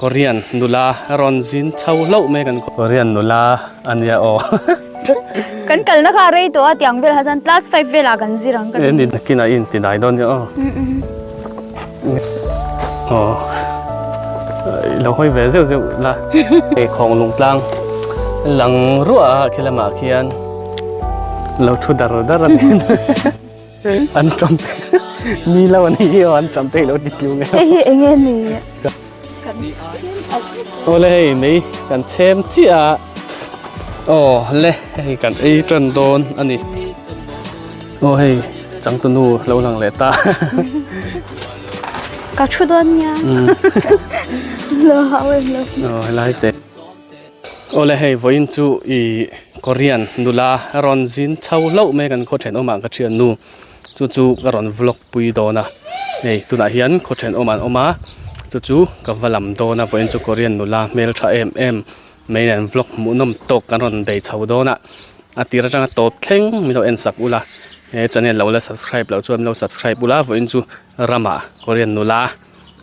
Korean nula rawn zin chho hlauh mai kan Korean nula ania aw. Kan kalna kha a rei tawh a tiang vel ah chuan class five velah kan zir ang ka ti. Ni nakinah i inti dai dawn nia aw. Aw i lo hawi ve zeuh zeuh la. Hei khawng lung tlang lang ruah a khi lamah khian lo thu dar dar a ni. An tam ni lo an hi aw an tam te lo ti tlu nge. Hei hi enge ni? Awle hei mei kan chhem chiah a. Aw le hei kan ei tan dawn a ni. Aw hei changtunu lo lang leh ta. Ka thu dawn nia. Lo hau em lo. Aw helai te. Awle hei vawiin chu i Korean nula rawn zin chho hlauh mai kan khaw thenawmah ka thian nu chu chu ka rawn vlog pui dawn a hei tunah hian khaw thenawmah an awm a chu chu ka va lam dawn a vawiin chu Korean nula hmeltha em em mai nen vlog hmuhnawm tawk kan rawn bei chho dawn a a tir atanga tawp thleng min lo en sak ula he channel lo la subscribe loh chuan min lo subscribe ula vawiin chu ramah Korean nula.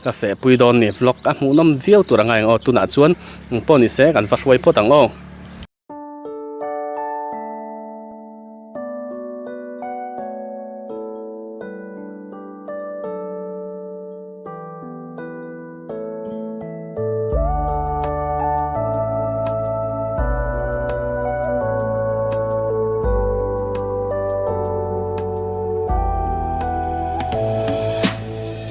Ka feh pui dawn ni vlog a hmuhnawm viau tur a ngai ang aw tunah chuan eng pawh ni se kan va hruai phawt ang aw.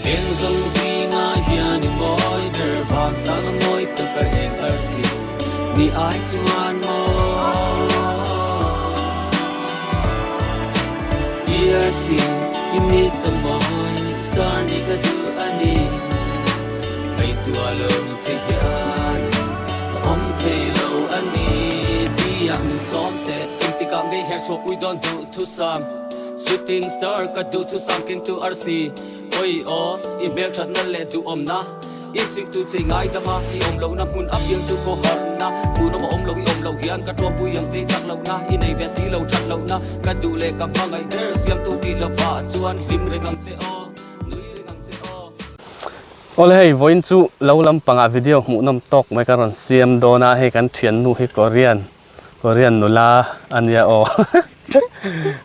Heng zawng zingah hian i mawi ber vang sang a mawi tak a eng arsi ni ai chuan maw I arsi i mit a mawi star ni ka duh a ni Ngaihtuah lo che hian ka awm thei lo a ni Tiang min sawm teh engtikah ngei her chhuahpui dawn duh thusam. Shooting star ka duh chu sang keng tu arsi Oi aw i hmel thatna leh duhawmna I sik tu che ngai dama i awm lohna hmun a piang chu ko harhna Hmuhnawm a awm lo i awm loh hian ka tuampui ang che chak lohna I nei ve si lo that lohna ka duh leh ka hmangaih ber Siamtu tih lovah chuan hlim reng ang che aw nui reng ang che aw. Awle hei vawiin chu lo lampangah video hmuhnawm tawk mai ka rawn siam dawn a hei kan thiannu hi Korean Korean nula a nia aw.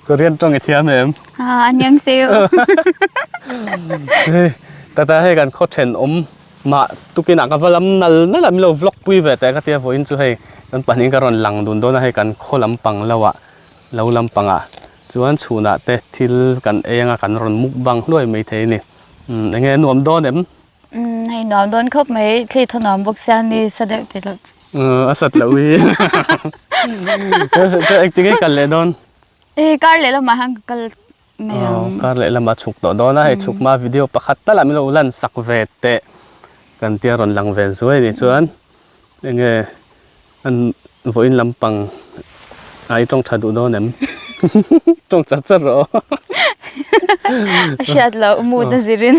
Korean tawng i thiam em? Ah, aniang seo. Tata hei kan khaw thenawm mah tukinah ka va lam nal nal a min lo vlog pui ve teh ka tia vawiin chu hei kan pahnih ka rawn lang dun dawn a hei kan khaw lampang lo ah lo lampang ah chuan chhunah te thil kan ei anga kan rawn mukbang hluai maithei a ni. Eng nge nuam dawn em? Umm hei nuam dawn khawp mai, thli thaw nuam bawk sia ni sa deuh tih loh chu. Umm a sat loh hi. Chuan engtin nge kal leh dawn? E kar leh lamah hian ka kal mai ang. Kar leh lamah chhuk tawh dawn a, hei chhuk hma video pakhat tal ah min lo lan sak ve teh kan tia rawn lang ve zuai a nih chuan enge an vawiin lampang ah i tawng tha duh dawn em? Tawng char char rawh aw. A hriat loh mood a zirin.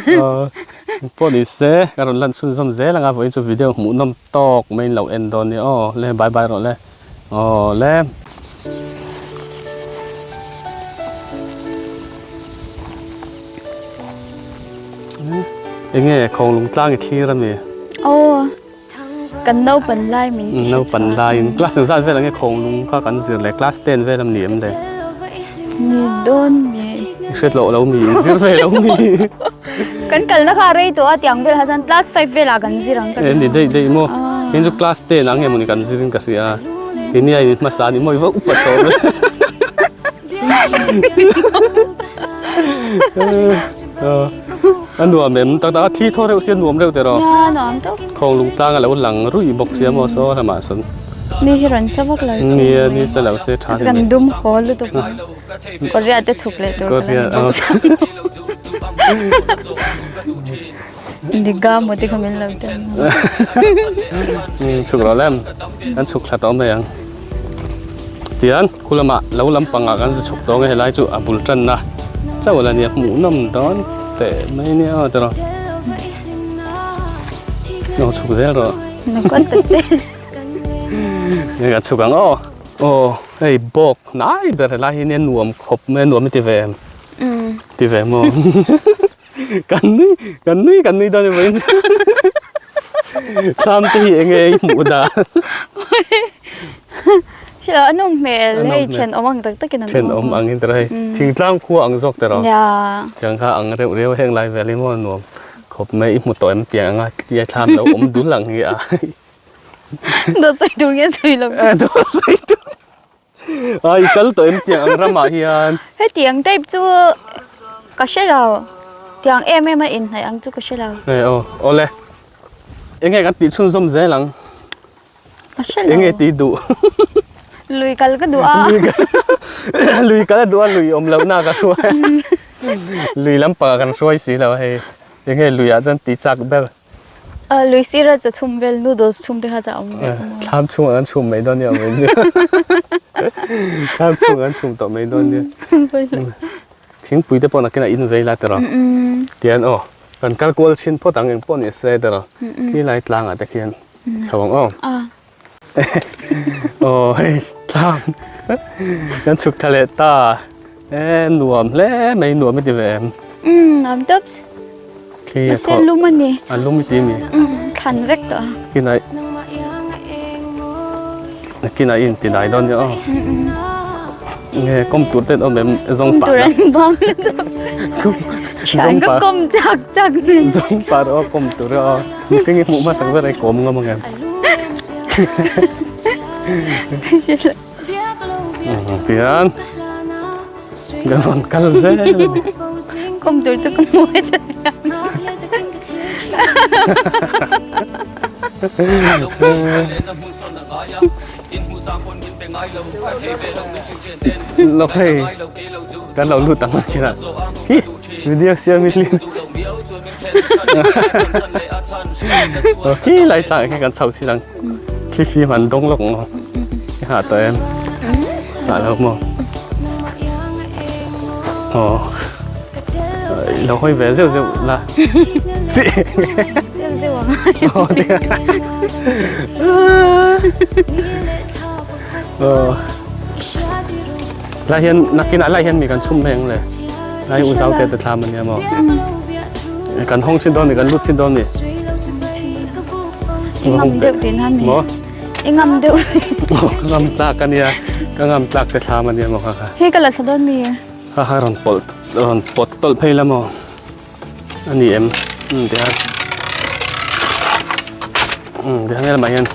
Pawh ni se ka rawn lan chhunzawm zel anga vawiin chu video hmuhnawm tawk mai in lo en dawn nia aw le bye bye rawh le aw le. Enge khawnglung tlang i thlir ami? Aw. Kan naupan lai min ti hre chhuak. Naupan laiin class engzat vel ang nge khawnglung kha kan zir le class ten vel a ni em le? Ni dawn mi. I hriat loh lo mi, i zir ve lo mi. Kan kalna kha a rei tawh a tiang vel kha chuan class five velah kan zir ang ka ti. E ni daih daih maw? Kei chu class ten ang nge mawni kan zir in ka hria a. Kei nia in hmasa ni maw i va upa tawh ve. A nuam em tak tak a thi thaw reuh sia nuam reuh teh rawh. Nia nuam tawp. Khawng lung tlang a lo lang ruih bawk sia maw saw lamah sawn. Ni hi rawn sa vak lo se. Nia ni sa lo se tha Kan dum haw lutuk a. Korea te chhuk leh tur ka la ni bawk sia. Diga maw te kha min lo ti ang. Chhuk rawh lem. Kan chhuk thla tawh mai ang. Tian khu lamah lo lampangah kan zu chhuk tawh ang e helai chu a bul tanna chauh la nia hmuhnawm dawn teh mai nia aw tiraw lo chhuk zel rawh nge ka chhuk ang aw aw hei bawk hnai ber helai hi nia nuam khawp mai a nuam i ti ve em ti ve maw kan nui kan nui kan nui dawn em. Thlam te hi enge i hmuh dan? Hrilh a nawm hmel hei thenawm ang tak takin an awm. Thenawm angin tawrh hei thingtlang khua ang zawk tawrh. Nia. Tiang kha ang reuh reuh heng lai vel hi maw nuam khawp mai i hmu tawh em tiang anga tia thlam lo awm dul ang hi a. Dawt sawi tur nge sawi lo. Dawt sawi tur. A i kal tawh em tiang ang ramah hian. Hetiang type chu ka hre lo. Tiang em em a inhnaih ang chu ka hre lo. Hei aw, awle. Enge kan tih chhunzawm zel ang. Ka hre lo. Enge tih duh. Lui kal ka duh a. Lui kal a duh a, lui awm lohna ka hruai. Lui lampangah kan hruai si lo hei. Enge luiah chuan tih chak ber. Lui sira chaw chhum vel noodles chhum te kha chu a awm ve awm. Thlam chhungah kan chhum mai dawn nia awm chu. Thlam chhungah kan chhum tawh mai dawn nia. Thingpui te pawh nakinah in vei la tiraw. Tian aw kan kal kual chhin phawt ang eng pawh ni se tiraw. Khi lai tlangah te khian chho ang aw. Aw hei tlang kan chhuk tha leh ta e nuam hle mai nuam i ti ve em um nuam tawp khi a se lum a ni a lum i ti mi thlan vek tawh a kinai kinai in ti dai dawn nia aw nge kawm tur ten awm em zawng pa tur an bang zawng pa kawm chak chak zawng pa ro kawm tur aw Mihring hi hmuh hmasak ber ai kawm ngam angem. Tian kan rawn kal zel a ni. Kawm tur chu ka hmu e ta Lawk hei kan lo lut ang a khian hi video siam hi hlin. Khi lai tlang khi kan chho si lang thli fim an dawng lawk maw i hah tawh em hah lo maw aw lo hawi ve zeuh zeuh la zeuh zeuh ang aw lai hian nakinah lai hian mi kan chhum mai ang le lai u zau te te thlam ania maw kan hawng chin dawn ni kan lut chin dawn ni I ngam deuh tin ha mi maw I ngam deuh ka ngam tlak ania ka ngam tlak te thlam ania maw kha kha hei ka la thla dawn mi kha kha rawn pawlh rawn pawt tawlh phei la maw ani em um ti hian um ti hian helamah hian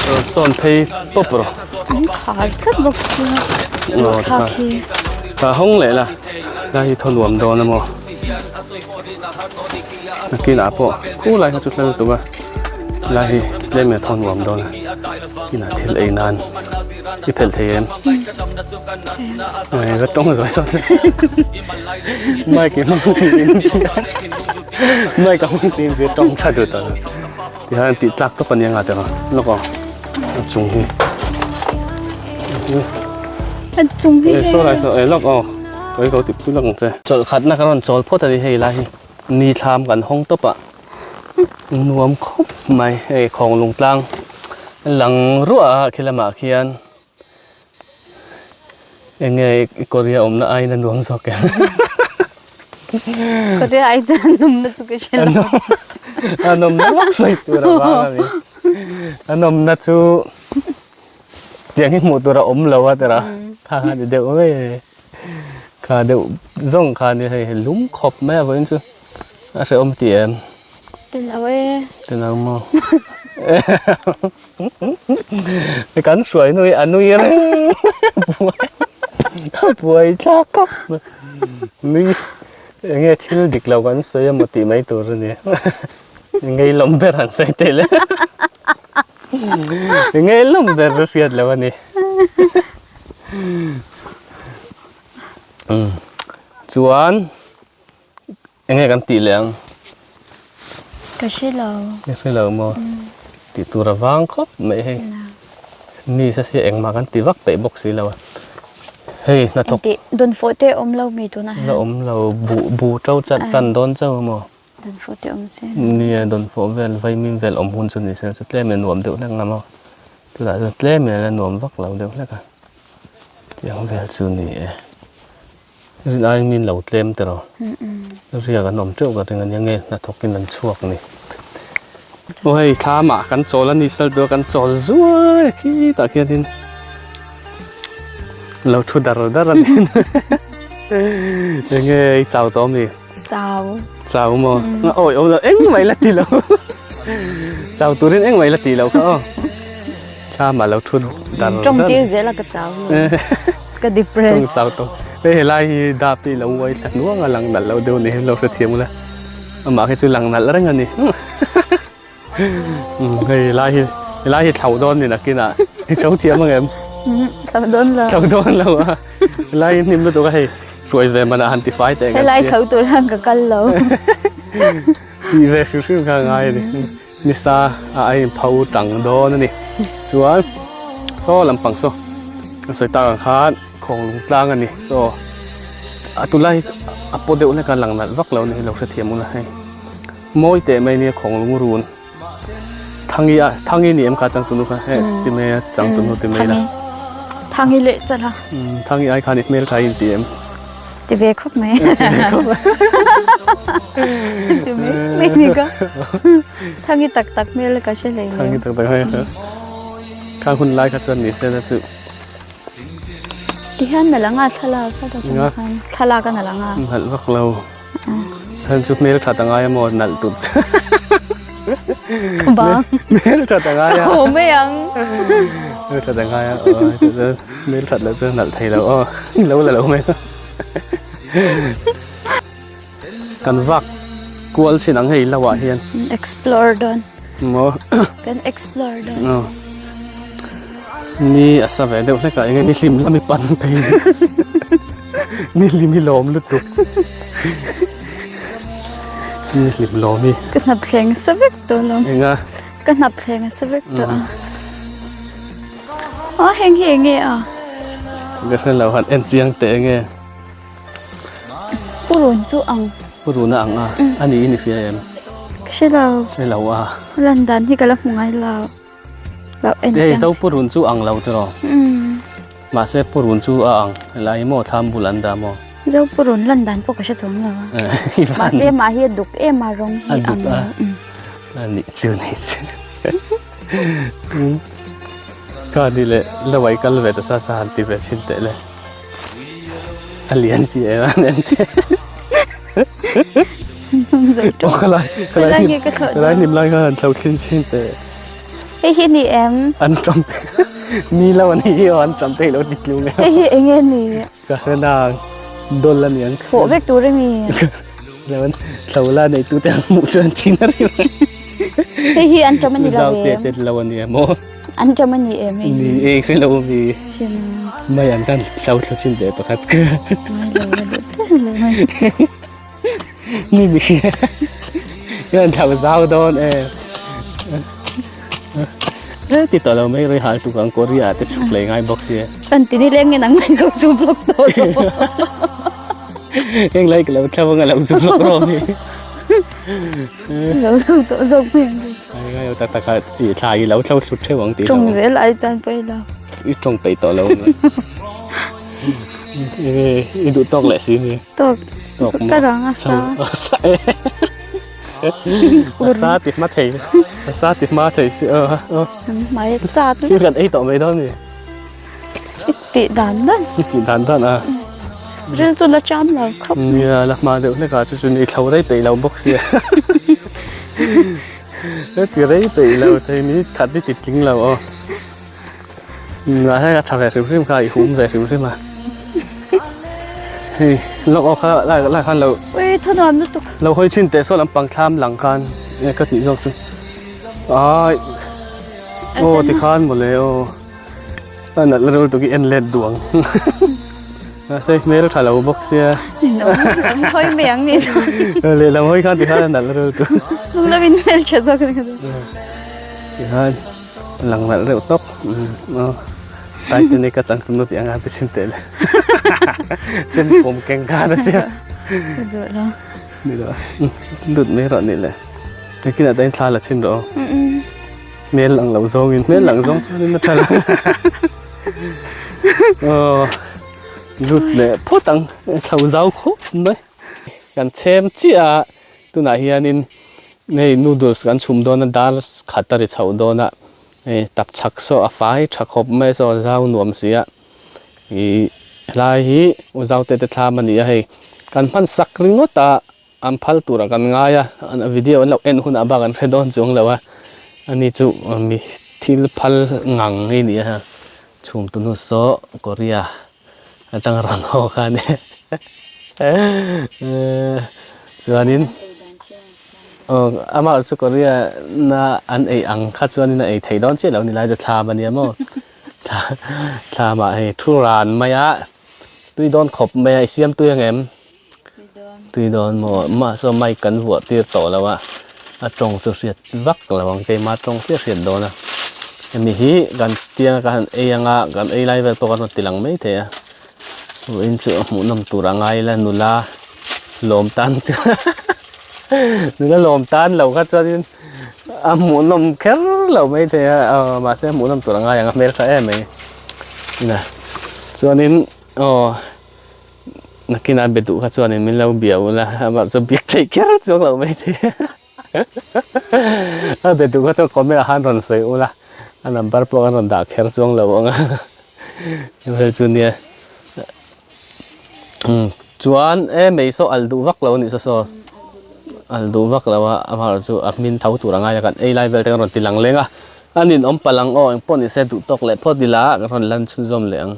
rawn sawn phei tawp rawh an khar tlat bawk sia thlak hi ka hawng leh la lai hi thaw nuam dawn a maw nakinah pawh khu lai kha chu hla lutuk a lai hi tlem in a thaw nuam dawn a kinah thil ei nan i phelh thei em ka tawng zawi sawt Mike i hmang tiin Mike a hmang tiin zir tawng tha duh tawh tihian tih tlak tawp a nia nga teh ang lawk aw a chung hi a chung hi saw lai saw eh lawk aw ka ko tih pui lawk ang che chawlh khatna ka rawn chawl phawt a ni hei lai hi ni thlam kan hawng tawp a nuam khawp mai hei khawng lung tlang lang ruah a khi lamah khian. Enge i Korea awmna aiin a nuam zawk em? Korea ai chuan a nawmna chu ka hre lo. A nawmna vak sawi tur a vang a ni. A nawmna chu tiang hi hmuh tur a awm lo a tira kha kha ni deuh mai a ni. Kha deuh zawng kha ni hei lum khawp mai a vawiin chu a hrehawm ti em? Ti lo e. Ti lo maw? Kan hruai nui a nui reng buai thlak khawp mai nui enge thil dik lo kan sawi emaw tih mai tur a ni ngei lawm ber han sawi teh le ngei lawm ber chu hriat loh a ni chuan. Enge kan tih leh ang? Ka hre lo. Ka hre lo maw? Tih tur a vang khawp mai hei. Ni sa sia engmah kan ti vak peih bawk si lo a. Hei hnathawk. Engtih dawn fawh te awm lo mi tunah hian? La awm lo buh buh to chat tan dawn chauh a maw? Dawn fawh te awm se. Nia dawn fawh vel vaimim vel awm hun chu ni se chu tlem in a nuam deuh hlek ang a maw? Tunah chuan tlem in a la nuam vak lo deuh hlek a. Tiang vel chu ni e. Rin aiin min lo tlem tiraw? Riak an awm teuh ka ring a nia nge hnathawkin an chhuak ni. Aw hei thlam ah kan chawl a ni sal tur a kan chawl zuai a khitah khianin lo thu dar dar a ni enge i chau tawh ami? Chau. Chau maw? Awi awm lo engmah ila ti lo chau turin engmah ila ti lo kha aw thlam ah lo thu dar dar. Tawng tir zel a ka chau lo ka depress. Tawng chau tawh hei helai hi dap hi lo uai thla hnuang a lang nalh lo deuh a ni lo hrethiam ula. Amah khi chu lang nalh reng a ni. Hei lai hi helai hi thlo dawn ni nakinah i tho thiam ang em? Thlo dawn lo. Thlo dawn lo a. Helai hi hnim lutuk a hei hruai ve manah han tifai teh ang. Helai thlo tur hian ka kal lo. Tih ve hrim hrim kha a ngai a ni. Nisa a a inpho tang dawn a ni. Chuan saw lampang saw a sawi tak ang khan Khawnglung tlang a ni. Chaw a tulai a paw deuh hlek a lang nalh vak lo a ni lo hrethiam ula hei. Mawi teh mai nia khawnglung run. Thangi a Thangi ni em kha changtunu kha he ti mai a changtunu ti mai la. Thangi leh chala. Thangi ai khan i hmel tha in ti em. Ti ve khawp mai. Ti mai mai ni ka. Thangi tak tak hmel ka hre hlei. Thangi tak tak hmel. Khang hun lai kha chuan ni se na chu. Ti hian nalh anga thlalak a ta chung khan thlalak a nalh anga. Nalh vak lo. Khan chu hmel that angai amaw nalh tut. Ka bang. Hmel that angai a. Ka haw mai ang. Hmel that angai a hmel that loh chu nalh thei lo aw. Lo la lo mai. Kan vak kual chin ang hei lo ah hian. Explore dawn. Maw. Kan explore dawn. Ni a sa ve deuh hlek a enge ni hlim lami pan phei ni hlim hi lawm lutuk. Ni hlim lawm hi. Ka hnap thleng sa vek tawh lo. Enga. Ka hnap thleng sa vek tawh. A heng hi enge a? Ka hre lo han en chiang teh enge. Purun chu ang. Purun a ang a, a ni in i hria em? Ka hre lo. Hre lo a. Lan dan hi ka la hmu ngai lo. Lo en chiang. Hei zo purun chu ang lo tiraw? Mahse purun chu a ang. Helai maw thlam bul an dah maw? Zo purun lan dan pawh ka hre chuang lo a. Mahse mah hi a duk em a rawng hi ang lo. A duk a. A nih chu ni chu. Ka ni leh lo ai kal ve ta sa sa han ti ve chhin teh le. A lian ti em a nen te. Zo Khalai khalai khalai hnim lai khan thlo thlin chin te. Hei hi ni em? An tram ni lo ani hi an tram te lo ti tlu me. Hei hi enge ni? Ka hrena dol ani an. Thawh vek tur emi? Lewan thlo la nei tu te mu chuan thin a ri. Hei hi an tram ani lo em? Zau te te lo ani em aw. An tram ani em hei? Ni e hre lo mi. Mai an kan thlo thlo chin ve pakhat ka. Mai lo ka duh te lo mai. Ni mi hria. Kan thlo zau dawn e. E ti tawh lo mai rei hal tuk ang Korea te chhuk leh ngai bawk sia. Kan ti ni leng nge nang mai lo zu vlog tawh lo. Heng lai ka lo thlo anga lo zu vlog rawh ni. Lo zu tawh zawk mai ang. Ai ngai lo tak tak a i thla i lo thlo thlut theuh ang tih. Tawng zel ai chuan pawi lo. I tawng peih tawh lo. I duh tawk leh si ni. Tawk. Tawk Ka rang a sa. A sa e. A sa ti hma thei. A sa ti hma thei si. Mai chat. Thil kan ei tawh mai dawn ni. Tih dan dan. Tih dan dan a. Ril chu la cham lo khawp. Nia la hma deuh hlek a chu chu ni thlo rei peih lo bawk sia. Ti rei peih lo thei minute khat hi ti tling lo aw. Mahse a tha ve hrim hrim kha i hum ve hrim hrim a. Hei lawk aw kha lai lai khan lo. Ui thunuam lutuk. Lo hawi chin teh saw lampang thlam lang khan ka tih zawk chu. Ai aw tikhan mawle aw. A nalh reuh lutuk i en let duh ang. Mahse hmel tha lo bawk sia. Lam hawi mai ang ni chuan. Lehlam hawi khan tikhan a nalh reuh lutuk. Hnung lamin hmel tha zawk a ni. Tikhan lang nalh reuh tawp. Titanic a changtlung na tih anga ti chin teh le. Chem pawm keng khan a sia. Duh lo. Ni lo. Lut mai rawh ni le. Nakinah tain thla la chhin rawh aw. Hmel lang lo zawngin hmel lang zawng chuanin a tha lo. Aw lut leh phawt ang thlo zau khawp mai. Kan chhem chiah a tunah hianin. Hei noodles kan chhum dawn a dar khat a ri chhoh dawn a hei tapchhak saw a fai tha khawp mai saw zau nuam si a ih helai hi u zaute te thlam a ni a hei kan hman sak ringawt a an phal turah kan ngai a a video an lo en hunah bak an hre dawn chuang lo a ani chu mi thil phal ngang hi a ni a chhum tu hnu saw Korea atanga rawn haw kha a ni chuanin aw amah chu Korea na an ei ang kha chuanin a ei thei dawn chiah lo ni lai chu thlam a nia maw thlam ah hei thu ran mai a tui dawn khawp mai a i siam tui ang em tui dawn maw mah saw mic kan vuah tir tawh lo a a tawng chu hriat vak lo ang keima tawng chiah hriat dawn a hemi hi kan tianga ka han ei anga kan ei lai vel pawh kan rawn ti lang mai thei a vawiin chu a hmuhnawm tur a ngai ila nula lawm tan chu nula lawm tan lo kha chuanin a hmuhnawm kher lo mai thei a aw mahse a hmuhnawm tur a ngai ang a hmel tha em mai chuanin aw. Nakinah be duh kha chuanin min lo bia ula, amah chu biak theih kher chuang loh mai thei a. A be duh kha chuan comment ah khan rawn sawi ula, a number pawh kan rawn dah kher chuang lo ang a. Hel chu nia. Chuan e mei saw al duh vak lo a nih saw saw. Al duh vak lo a, amah chu a hmin tho tur a ngai a, kan ei lai vel te kan rawn ti lang leng a. A ninawm palh ang aw, engpawh ni se duh tawk leh phawt ila kan rawn lan chhunzawm leh ang.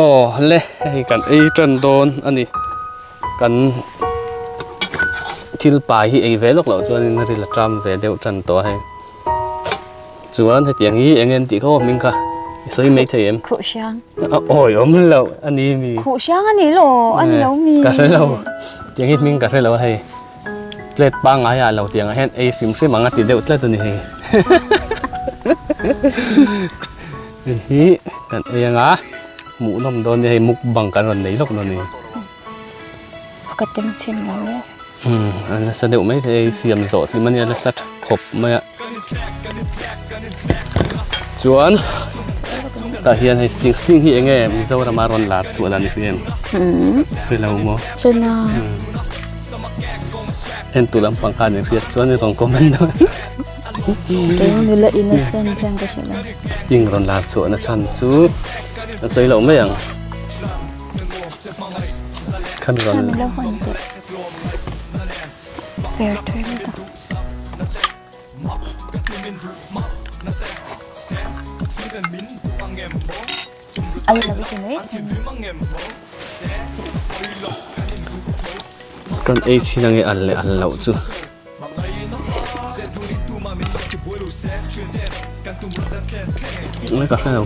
Aw le hei kan ei tan dawn a ni kan thil pai hi ei ve lawk loh chuanin a ril a ṭam ve deuh tan tawh a hei chuan hetiang hi eng nge an tih khaw hming kha i sawi mai thei em? Khuh hriang awi awm loh a ni mi Khuh hriang a ni lo a ni lo mi ka hre lo tiang hi hming ka hre lo a hei plate pangngai ah lo tiang ah hian ei hrim hrim ang a ti deuh tlat a ni hei. Hei hi kan ei anga hmuh nawm dawn nia hei mukbang kan rawn nei lawk dawn a ni. Ka tem chhin lo e. Umm a nasa deuh mai thei a siam zawh hlim ania nasa tha khawp mai a. Chuan tah hian hei sting sting hi enge Mizorama rawn lar chhuah dan hi em? Hre lo maw? Chena. En tu lampang khan in hriat chuan i rawn comment dawn. Kei nula innocent hian ka hrilh a. Sting rawn lar chhuah na chhan chu an sawi loh mai ang. Khan rawn. Khan lo hawn teh. Fair thui lutuk. Al lo i ti mai thei. Kan ei chhin ange al leh al loh chu. Ka hre lo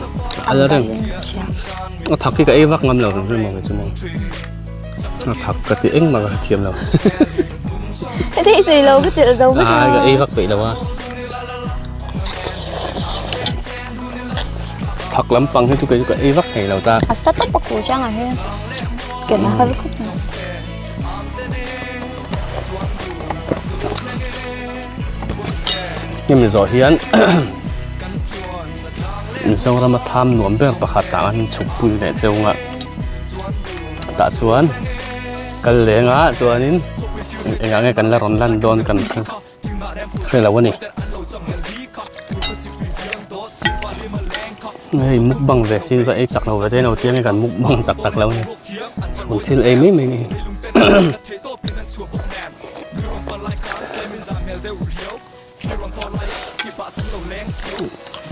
a la reng a thak hi ka ei vak ngam lo hrim hrim ang chu maw a thak ka ti engmah ka hrethiam lo Heti i sawi lo ka tirh zo vek a ka ei vak peih lo a thak lampang hi chu kei chu ka ei vak thei lo ta a sa tawp a ku chang ah hian ken a har khawp mai. Hemi zawh hian Mizorama tham nuam ber pakhat ah an chhuk pui leh cheu a tah chuan kal leng a chuanin engah nge kan la rawn lan dawn kan hre lo a ni hei mukbang ve sin ka ei chak lo ve te lo tiang hi kan mukbang tak tak lo a ni chhun thil ei mai mai a ni.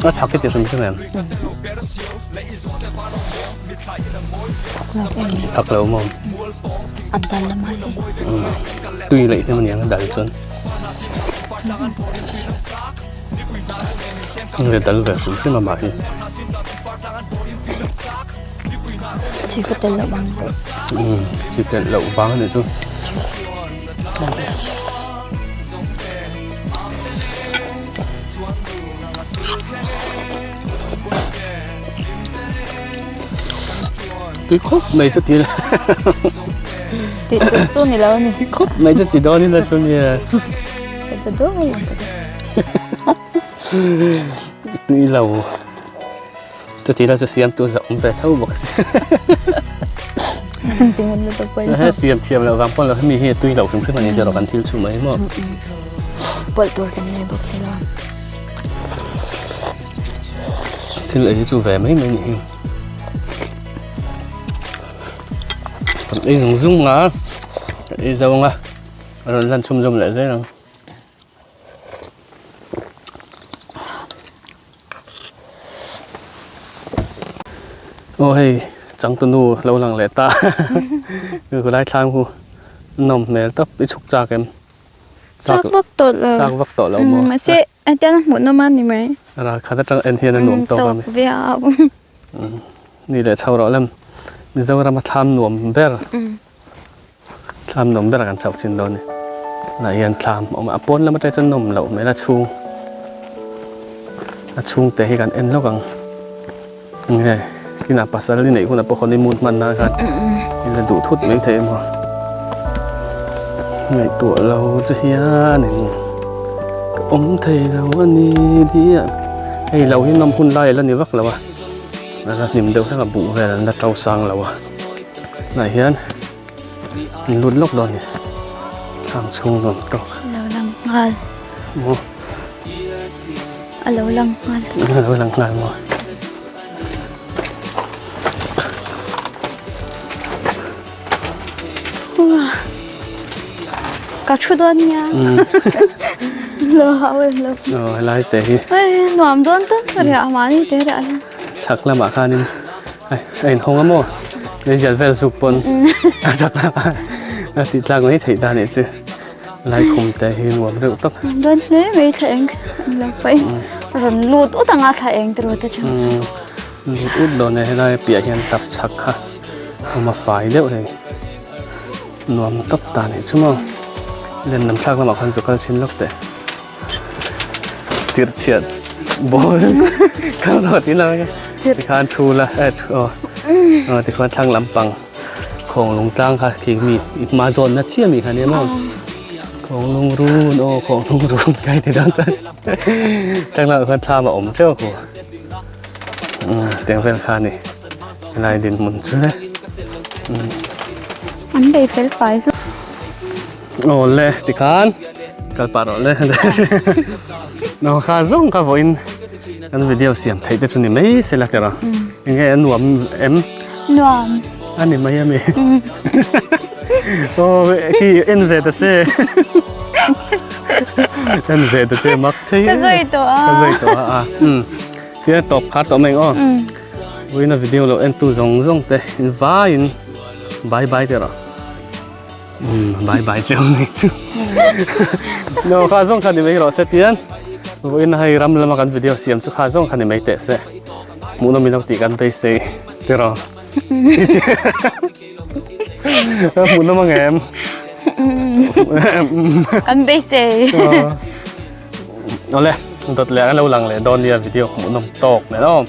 A thak hi ti hrim hrim em? Thak lo maw? A dal a mai. Tui leh hnem aniang a dal chuan. Nge dal ve hrim hrim a mah hi. Chi ka tel loh vang. Chi tel loh vang a nih chu. Tui khawp mai chu ti Ti chu chu ni lo ni. Tui khawp mai chu ti dawn ila chu nia. Ta do mai chu. Tui lo. Chuti la chu siam tu za awm ve tho bawk si. Tingun lutuk pawh He siam thiam loh vang pawh lo hemi hi tui loh hrim hrim a ni tiraw kan thil chhum mai maw. pawlh tur kan nei bawk si lo a. Thil ei hi chu ve mai mai ni hi. Kan ei zung zung a, kan ei zo ang a, a rawn lan chhum zawm leh zel ang. Aw hei changtunu lo lang leh ta khulai thlang hu nawm hmel tawp i chhuk chak em chak vak tawh lo chak vak tawh lo maw mahse hetiang a hmuh nawm a ni mai ral khat atang en hian a nuam tawk a ni viau ni leh chho rawh lem Mizoram a thlam nuam ber. Thlam nawm ber kan chauh chin dawn a ni. Tunah hian thlam a awm a, a pawn lam atang chuan nawm loh hmel a chhung a chhungte hi kan en lawk ang. Enge tinah pasal i neih hunah pawh honeymoon hman nan khan i la duh thut mai thei emaw ngaihtuah lo che hianin ka awm thei lo a ni diah. Hei lo hi nawm hun lai a la ni vak lo a, a la hnim deuh hlek a buh vel an la to sang lo a. Tunah hian an lut lawk dawn a ni thlam chhung nuam tawk. A lo lang nghal. Maw? A lo lang nghal. A lo lang nghal maw? Uah ka thu dawn nia. Lo hau em lo. Aw helai te hi. Hei nuam dawn tak ka riah mahni te riah la. Chhak lamah khanin a inhawng a maw meizial vel zuk pawn a chak lamah a tih tlak mai theih dan nih chu laikhum te hi nuam reuh tawp. Dawn hle mai thla eng an lo paih rawn lut ut anga thla eng te rawh te chu. Lut ut dawn e helai piah hian tap chhak kha awm a fai deuh hei nuam tawp ta nih chu maw len lam thlak lamah khan zu kal chhin lawk teh. Tirh chhiat ball kal rawh tih lam a tikhan thu la eh thu aw aw tikhuan thlang lampang khawng lung tlang kha khi mi i hma zawn na chiah mi kha nia maw khawng lung run aw khawng lung run kai ti dawn chuan thlang lamah khuan thlam a awm teuh a umm tiang vel kha a ni helai dinhmun chu le umm. An bei fel fai hlawm. Aw le tikhan kal pah rawh le no kha zawng kha vawiin kan video siam theih te chu ni mai se la tira enge a nuam em nuam a ni mai ami aw khi en ve ta che en ve ta che mak thei ka zui tawh a ka zui tawh a a um tia tawp kha tawh mai aw vawiin a video lo en tu zawng zawng te in vaiin bye bye tira Bye bye cheu ni chu. No kha zawng kha ni mai rawh se tian. Vawiin hei ram lama kan video siam chu kha zawng kha ni mai teh se. Hmuhnawm ilo tih kan beisei tiraw. Hmuhnawm ang em? Kan beisei. Awle, dawt leh an lo lang leh dawn nia video hmuhnawm tawk nen aw.